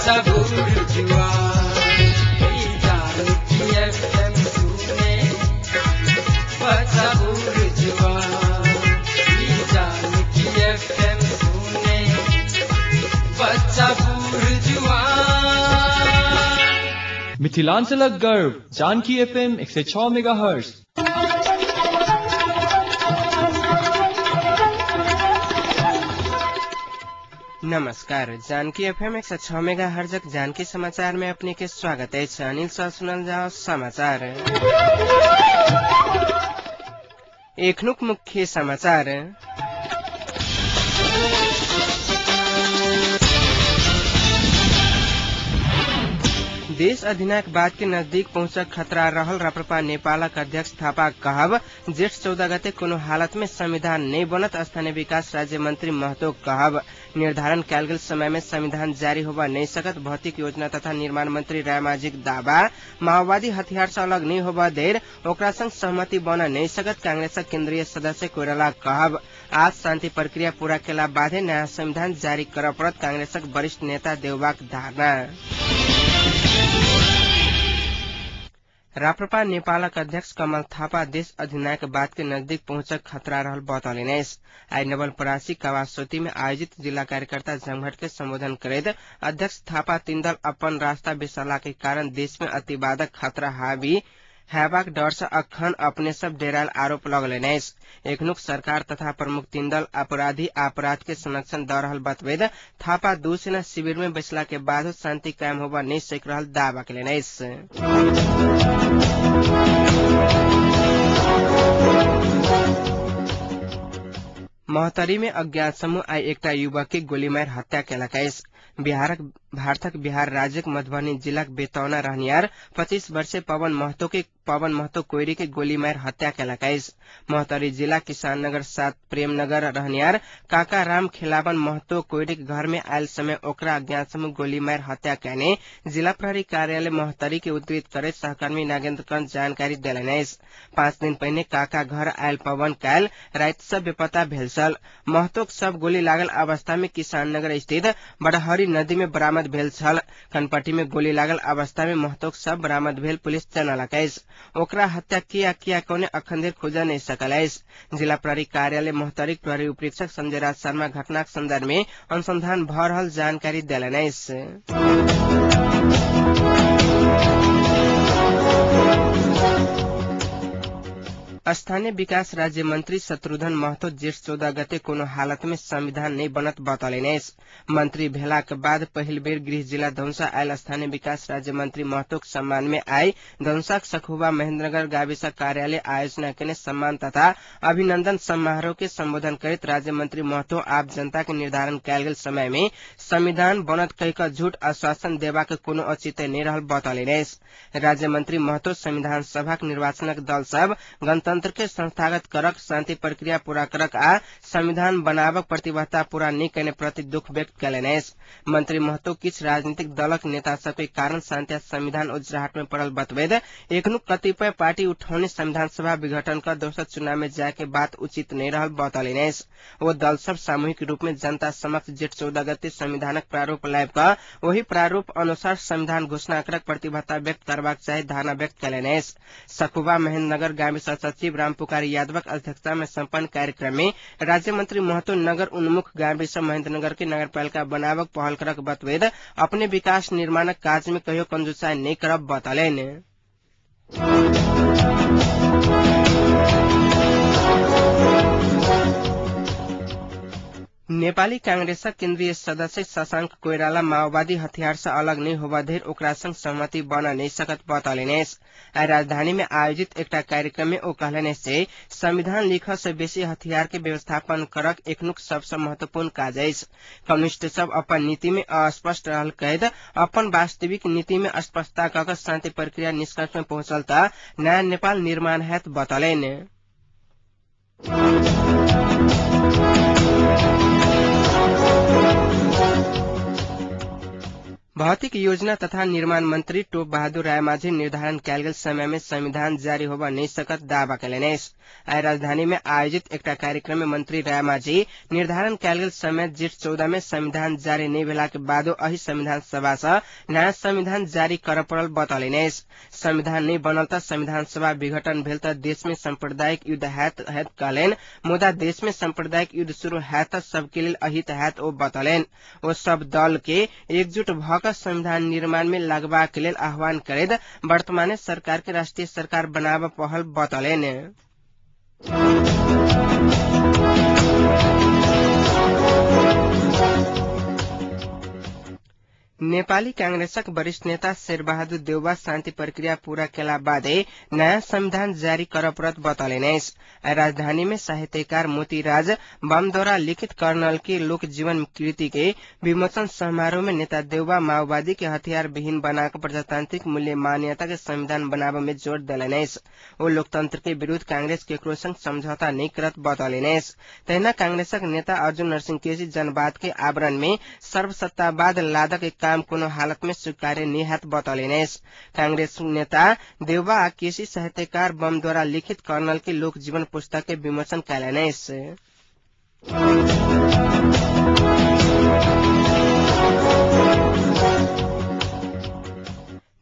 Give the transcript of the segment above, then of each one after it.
बच्चा बूढ़ जुआन, जानकी एफएम सुने बच्चा बूढ़ जुआन, जानकी एफएम सुने बच्चा बूढ़ जुआन। मिथिलांचलक गर्व जानकी एफएम 106 मेगाहर्ट्ज। नमस्कार, जानकी एफएम 106 मेगाहर्जक जानकी समाचार में अपने के स्वागत है। अनिल सह सुनल जाओ समाचार। एखनुक मुख्य समाचार। देश अधिनायकवाद के नजदीक पहुंचक खतरा रहल राप्रपा नेपालक अध्यक्ष थापा कहब, जेठ 14 गते कोनो हालत में संविधान नहीं बनत स्थानीय विकास राज्य मंत्री महतो कहब। निर्धारण कैल गेल समय में संविधान जारी होबा नहीं सकत भौतिक योजना तथा निर्माण मंत्री रायमाझीक दावा। माओवादी हथियार से अलग नहीं होबा देर ओकरा संग सहमति बन नहीं सकत कांग्रेसक केन्द्रीय सदस्य कोइराला कहब। आज शान्ति प्रक्रिया पूरा केला बाधे नयाँ संविधान जारी करऽ पड़त कांग्रेसक वरिष्ठ नेता देउबाक धारणा। राप्रपा नेपालक अध्यक्ष कमल थापा देश अधिनायकवाद के नजदीक पहुंचक खतरा रहल बतौलनि अछि। आइ नवलपरासी कवासोती में आयोजित जिला कार्यकर्ता जमघट के संबोधन करैत अध्यक्ष थापा तीन दल अपन रास्ता बिसरला के कारण देश में अतिवादक खतरा हावी हैबाक डर से अखन अपने सब डेरायल आरोप लगलनि अछि। एखनुक सरकार तथा प्रमुख तीन दल अपराधी अपराध के संरक्षण द रहल बतबैत थापा दू सेना शिविर में बैसला के बादो शांति कायम होबा नहीं सक रहल दावा केलनि अछि। महोत्तरी में अज्ञात समूह आइ एकटा युवक के गोली मारि हत्या केलक अछि। भारतक बिहार राज्यक मधुबनी जिलाक बेतौना रहनिहार 25 वर्षीय पवन महतो कोइरी के गोली मारि हत्या केलक अछि। महोत्तरी जिला किसाननगर 7 प्रेमनगर रहनिहार काका राम खिलावन महतो कोइरी के घर में आयल समय ओकरा अज्ञात समूह गोली मारि हत्या केने जिला प्रहरी कार्यालय महोत्तरी के उद्धृत करैत सहकर्मी नागेन्द्र कंत जानकारी देलनि अछि। 5 दिन पहिने काका घर आयल पवन काल्हि राति सँ बेपत्ता भेल छल। महतोक शव गोली लागल अवस्था में किसाननगर स्थित बड़हरी नदी में बरामद भेल छल। कनपट्टी में गोली लागल अवस्था में महतोक शव बरामद भेल पुलिस जनलक अछि। ओकरा हत्या किया किया कोने अखन धरि खोजऽ नहि सकल अछि। जिला प्रहरी कार्यालय महोत्तरीक प्रहरी उपरीक्षक संजय राज शर्मा घटनाक संदर्भ में अनुसंधान भऽ रहल जानकारी देलनि अछि। स्थानीय विकास राज्य मंत्री शत्रुघ्न महतो जेठ 14 गते कोनो हालत में संविधान नहीं बनत बतौलनि अछि। मंत्री भेलाक बाद पहिल बेर गृह जिला धनुषा आयल स्थानीय विकास राज्य मंत्री महतोक सम्मान में आइ धनुषाक सखुवा महेन्द्रनगर गाविस कार्यालय आयोजना केने सम्मान तथा अभिनंदन समारोह के संबोधन करैत राज्य मंत्री महतो आब जनता के निर्धारण कैल गेल समय में संविधान बनत कहि कऽ झूठ आश्वासन देबाक कोनो औचित्य नहि रहल बतौलनि अछि। राज्य मंत्री महतो संविधान सभाक निर्वाचनक दल सब गणतंत्र के संस्थागत करक, शांति प्रक्रिया पूरा करक आ संविधान बनाबक प्रतिबद्धता पूरा नहि केने प्रति दुख व्यक्त केलनि अछि। मंत्री महतो किछु राजनीतिक दलक नेता सबके कारण शांति आ संविधान उजराहट में पड़ल बतबैत एखनुक कतिपय पार्टी उठौने संविधान सभा विघटन क दोसर चुनाव में जाय के बात उचित नहि रहल बतौलनि अछि। ओ दल सब सामूहिक रूप में जनता समक्ष जेठ 14 गते संविधानक प्रारूप लाबि कऽ ओहि प्रारूप अनुसार संविधान घोषणा करक प्रतिबद्धता व्यक्त करबाक चाही धारणा व्यक्त केलनि अछि। सखुवा महेन्द्रनगर गाविस सचिव रामपुकार यादवक अध्यक्षता में सम्पन्न कार्यक्रम में राज्य मंत्री महतो नगर उन्मुख गाविस महेन्द्रनगर के नगरपालिका बनाबक पहल करक बतबैत अपने विकास निर्माणक काज में कहियो कंजूसाई नहि करब बतौलनि। नेपाली कांग्रेसक केन्द्रीय सदस्य शशांक कोइराला माओवादी हथियार से अलग नहीं होबा धरि ओकरा संग सहमति बन नहीं सकत बतौलनि अछि। आइ राजधानी में आयोजित एकटा कार्यक्रम में ओ कहलनि से संविधान लिखऽ से बेसी हथियार के व्यवस्थापन करक एखनुक सबसँ महत्वपूर्ण काज अछि। कम्युनिस्ट सब अपन नीति में अस्पष्ट रहल कहैत अपन वास्तविक नीति में स्पष्टता कऽ कऽ शान्ति प्रक्रिया निष्कर्ष में पहुंचल तऽ नयाँ नेपाल निर्माण हैत बतौलनि। भौतिक योजना तथा निर्माण मंत्री टोप बहादुर रायमाझी निर्धारण कयल गेल समय में संविधान जारी होबा नहि सकत दावा कयलनि अछि। आइ राजधानी में आयोजित एकटा कार्यक्रम में मंत्री रायमाझी निर्धारण कयल गेल समय जेठ 14 में संविधान जारी नहि भेलाक बादो एहि संविधान सभा सँ नयाँ संविधान जारी करय पड़ल बतौलनि अछि। संविधान नहि बनल त संविधान सभा विघटन भेल त देश में सांप्रदायिक युद्ध हैत कहलनि, मुदा देश में सांप्रदायिक युद्ध शुरू हैत त सबके लेल अहित हैत ओ बतौलनि। ओ सब दल के एकजुट भ क संविधान निर्माण में लगबाक लेल आह्वान करैत वर्तमान सरकार के राष्ट्रीय सरकार बनाब पहल बतौलनि। नेपाली कांग्रेसक वरिष्ठ नेता शेरबहादुर देउवा शान्ति प्रक्रिया पूरा केला बादे नयाँ संविधान जारी करय पड़त बतौलनि अछि। राजधानी में साहित्यकार मोतीराज बमद्वारा लिखित कर्नल के लोक जीवन कृति के विमोचन समारोह में नेता देउवा माओवादी के हथियार विहीन बनाकर प्रजातांत्रिक मूल्य मान्यता के संविधान बनाब में जोड़ देलनि अछि। ओ लोकतंत्र के विरूद्ध कांग्रेस केकरो संग समझौता नहि करत बतौलनि अछि। तहिना कांग्रेसक नेता अर्जुन नरसिंह केसी जनवाद के आवरण में सर्वसत्तावाद लादक एक काम कोनो हालत में स्वीकार्य नहि हैत बतौलनि अछि। कांग्रेस नेता देउवा आ केसी साहित्यकार बमद्वारा लिखित कर्नल के लोक जीवन पुस्तक के विमोचन कयलनि अछि।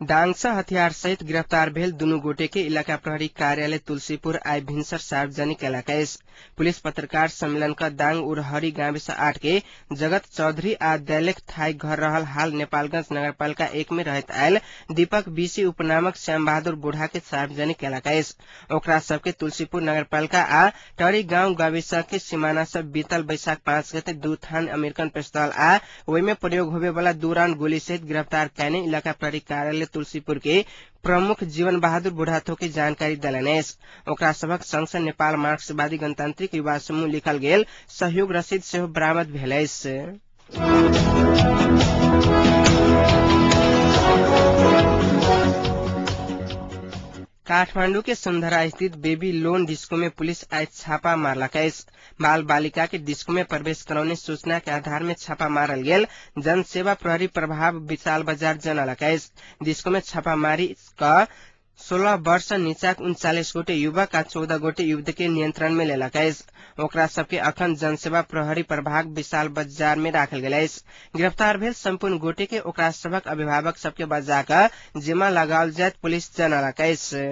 दाङ सँ हथियार सहित गिरफ्तार भेल दुनू गोटे के इलाका प्रहरी कार्यालय तुलसीपुर आइ भिनसर सार्वजनिक केलक अछि। पुलिस पत्रकार सम्मेलन क दाङ उरहरी गाविस 8 के जगत चौधरी आ दैलेख थाई घर रहल हाल नेपालगंज नगरपालिका 1 में रहैत आयल दीपक बीसी उपनामक श्यामबहादुर बुढ़ा के सार्वजनिक केलक अछि। ओकरा सबके तुलसीपुर नगरपालिका आ टरी गाउँ गाविस के सिमाना सँ बीतल बैशाख 5 गते 2 थान अमेरिकन पिस्तौल आ ओहिमे प्रयोग होबे वाला 2 राउंड गोली सहित गिरफ्तार कयने इलाका प्रहरी कार्यालय तुलसीपुर के प्रमुख जीवन बहादुर बुढ़ाथोकी जानकारी देलनि अछि। ओकरा सभक संग सँ नेपाल मार्क्सवादी गणतांत्रिक युवा समूह लिखल गेल सहयोग रसीद सेहो बरामद भेल अछि। काठमांडू के सुंदरा स्थित बेबी लोन डिस्को में पुलिस आइ छापा मारलक अछि। बाल बालिका के डिस्को में प्रवेश करौने सूचना के आधार में छापा मारल गेल जनसेवा प्रहरी प्रभाव विशाल बजार जनलक अछि। डिस्को में छापामारी क 16 वर्ष नीचाक 39 गोटे युवक आ 14 गोटे युवती के नियंत्रण में लेलक अछि। ओकरा सबके अखन जनसेवा प्रहरी प्रभाग विशाल बाजार में राखल गेल अछि। गिरफ्तार भेल सम्पूर्ण गोटे के ओकरा सभक अभिभावक सबके बजा क जिम्मा लगाओल जायत पुलिस जनलक अछि।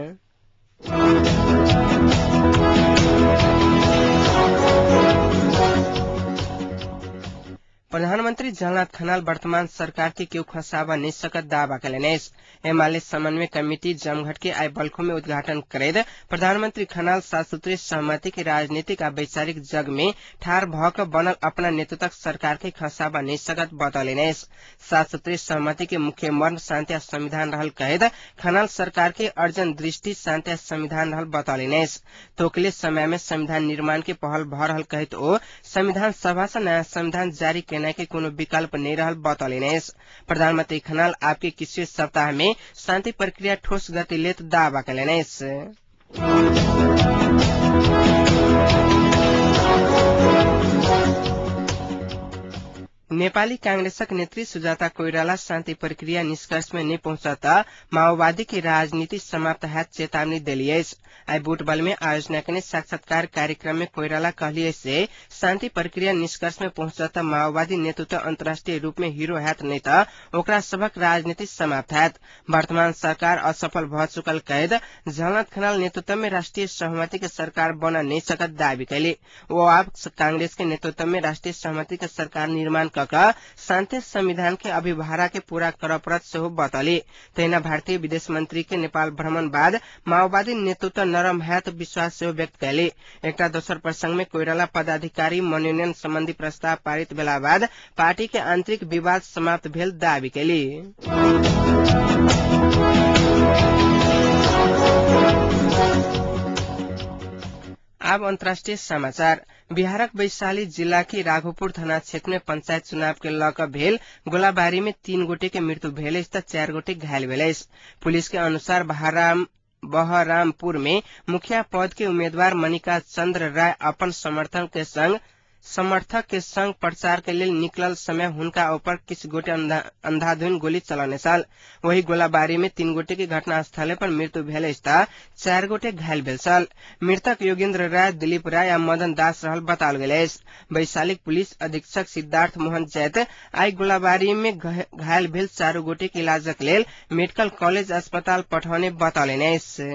प्रधानमन्त्री झलनाथ खनाल वर्तमान सरकार के केहू खसाबा नहीं सकत दावा कयलनि अछि। एमाले समन्वय कमिटी जमघट के आइ बल्खो में उद्घाटन करैत प्रधानमन्त्री खनाल 7 सूत्री सहमति के राजनीतिक आ वैचारिक जग में ठार भ क बनल अपना नेतृत्वक सरकार के खसाबा नहीं सकत बतौलनि अछि। 7 सूत्री सहमति के मुख्य मर्म शान्ति आ संविधान रहल कहैत खनाल सरकार के अर्जन दृष्टि शान्ति आ संविधान रहल बतौलनि अछि। तोकले समय में संविधान निर्माण के पहल भ रहल कहैत ओ संविधान सभा सँ नयाँ संविधान जारी केनाइ के कोनो विकल्प नहीं रहल बतौलनि अछि। प्रधानमन्त्री खनाल आपके किछु सप्ताह में शान्ति प्रक्रिया ठोस गति लेत दावा कयलनि अछि। नेपाली कांग्रेसक नेत्री सुजाता कोइराला शान्ति प्रक्रिया निष्कर्ष में नहीं पहुंचत माओवादी की राजनीति समाप्त हैत चेतावनी देली अछि। आइ बुटबल में आयोजना कने साक्षात्कार कार्यक्रम में कोइराला कहलिए से शान्ति प्रक्रिया निष्कर्ष में पहुंचत माओवादी नेतृत्व अंतर्राष्ट्रीय रूप में हीरो हैत नहीं त ओकरा सभक राजनीति समाप्त हैत। वर्तमान सरकार असफल भ चुकल कैद झलनाथ खनाल नेतृत्व में राष्ट्रीय सहमति के सरकार बन नहीं सकत दावी कैले। ओ आप कांग्रेस के नेतृत्व में राष्ट्रीय सहमति के सरकार निर्माण क शान्ति संविधान के अभिभारा के पूरा करय पड़त सेहो बतौली। तहिना भारतीय विदेश मंत्री के नेपाल भ्रमण बाद माओवादी नेतृत्व नरम हैत विश्वास सेहो व्यक्त कैले। एकटा दोसर प्रसंग में कोइराला पदाधिकारी मनोनयन सम्बन्धी प्रस्ताव पारित भेला बाद पार्टी के आंतरिक विवाद समाप्त भेल दावी कैली। अब अंतर्राष्ट्रीय समाचार। बिहारक वैशाली जिला के राघोपुर थाना क्षेत्र में पंचायत चुनाव के लऽ कऽ भेल गोलाबारी में 3 गोटे के मृत्यु भेल अछि त 4 गोटे घायल भेल अछि। पुलिस के अनुसार बहरामपुर में मुखिया पद के उम्मीदवार मणिका चंद्र राय अपन समर्थन के संग समर्थक के संग प्रचार के लेल निकलल समय हुनका ऊपर किछु गोटे अंधाधुन गोली चलौने छल। वही गोलाबारी में 3 गोटे के घटनास्थल पर मृत्यु भेल अछि त 4 गोटे घायल भेल छल। मृतक योगेन्द्र राय, दिलीप राय आ मदन दास रहल बताओल गेल अछि। वैशाली पुलिस अधीक्षक सिद्धार्थ मोहन जैत आई गोलाबारी में घायल भेल 4 गोटे के इलाजक लेल मेडिकल कॉलेज अस्पताल पठौने बतौलनि अछि।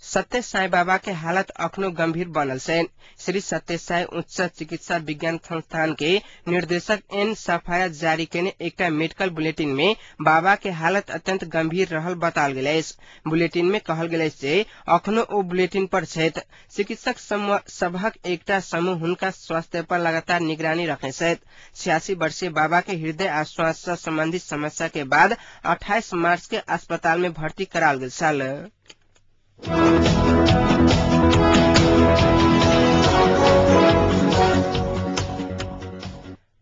सत्य साई बाबा के हालत अखनो गंभीर बनल छै। श्री सत्य साई उच्च चिकित्सा विज्ञान संस्थान के निर्देशक एन सफाया जारी केने एकटा मेडिकल बुलेटिन में बाबा के हालत अत्यंत गंभीर रहल बताओल गेल अछि। बुलेटिन में कहल गेल अछि जे अखनो ओ बुलेटिन पर छथि। चिकित्सक सभक एकटा समूह हुनका स्वास्थ्य पर लगातार निगरानी रखने छथि। 86 वर्षीय बाबा के हृदय आ श्वास से संबंधित समस्या के बाद 28 मार्च के अस्पताल में भर्ती कराओल गेल छल।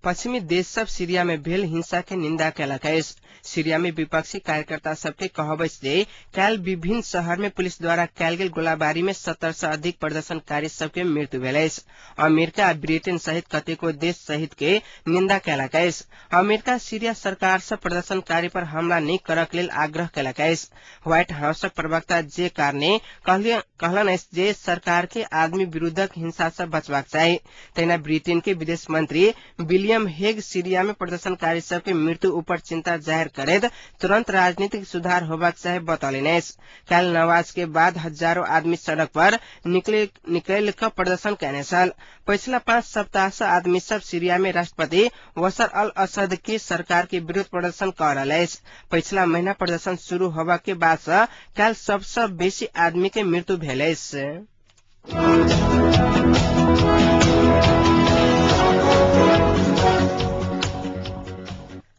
पश्चिमी देश सब सीरिया में भेल हिंसा के निंदा केलक अछि। सीरिया में विपक्षी कार्यकर्ता सबके कहब अछि जे काल्हि विभिन्न शहर में पुलिस द्वारा कयल गेल गोलाबारी में 70 से अधिक प्रदर्शनकारी सबके मृत्यु भेल अछि। अमेरिका आ ब्रिटेन सहित कतेको देश सहित के निंदा केलक अछि। अमेरिका सीरिया सरकार से प्रदर्शनकारी पर हमला नहि करक लेल आग्रह केलक अछि। व्हाइट हाउसक प्रवक्ता जे कारने कहलनि अछि जे सरकार के आदमी विरुद्धक हिंसा से बचबाक चाही। तहिना ब्रिटेन के विदेश मंत्री विलियम हेग सीरिया में प्रदर्शनकारी सबके मृत्यु ऊपर चिंता जाहिर करैत तुरंत राजनीतिक सुधार होबाक चाही बतौलनि अछि। काल्हि नवाज के बाद हजारों आदमी सड़क पर निकल क प्रदर्शन केने छल। पछिला 5 सप्ताह से आदमी सब सीरिया में राष्ट्रपति बशर अल असद के सरकार के विरुद्ध प्रदर्शन क रहल अछि। पछिला महीना प्रदर्शन शुरू होबा के बाद से काल्हि सबसे बेसी आदमी के मृत्यु भेल अछि।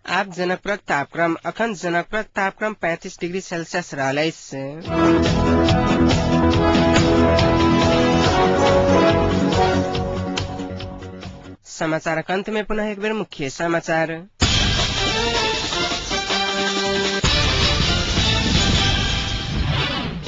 आप जनकपुरक तापक्रम। अखन जनकपुरक तापक्रम 35 डिग्री सेल्सियस रहल अछि। समाचारक अंत में पुनः एक बेर मुख्य समाचार।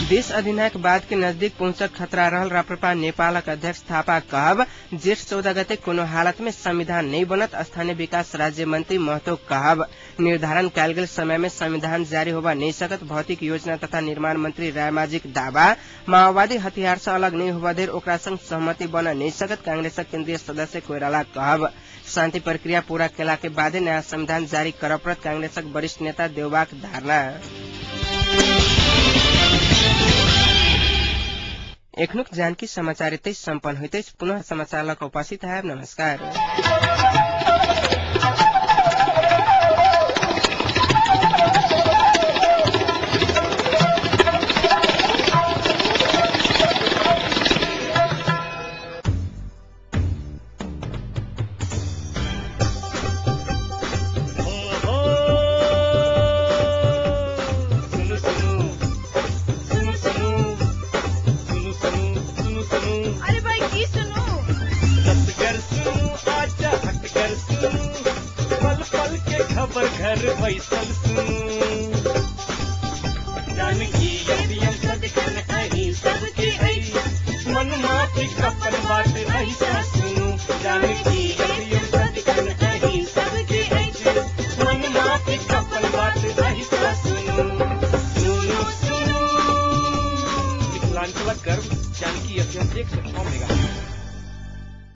देश अधिनायकवाद के नजदीक पहुंचक खतरा रहल राप्रपा नेपालक अध्यक्ष थापा कहब जेठ 14 गते कोनो हालत में संविधान नहीं बनत। स्थानीय विकास राज्य मंत्री महतो कहब निर्धारण कयल गेल समय में संविधान जारी होबा नहीं सकत। भौतिक योजना तथा निर्माण मंत्री रायमाझीक दावा माओवादी हथियार से अलग नहीं होबा देर ओकरा संग सहमति बन नहीं सकत। कांग्रेसक केन्द्रीय सदस्य कोइराला कहब शान्ति प्रक्रिया पूरा केला के बादे नयाँ संविधान जारी करऽ पड़त। कांग्रेसक वरिष्ठ नेता देउबाक धारणा। एखनुक जानकी समाचार एतै सम्पन्न होइत अछि। पुनः समाचार लऽ कऽ उपस्थित हैब। नमस्कार। घर बैसल सुनू जानकी एफएम सदिखन अहीं सबके अछि, मन माफिक अपन बात अहीं सुनू। जानकी एफएम सदिखन अहीं सबके अछि, मन माफिक अपन बात अहीं सुनू। सुनू सुनू मिथिलांचलक गर्व जानकी एफएम 106 मेगाहर्ट्ज।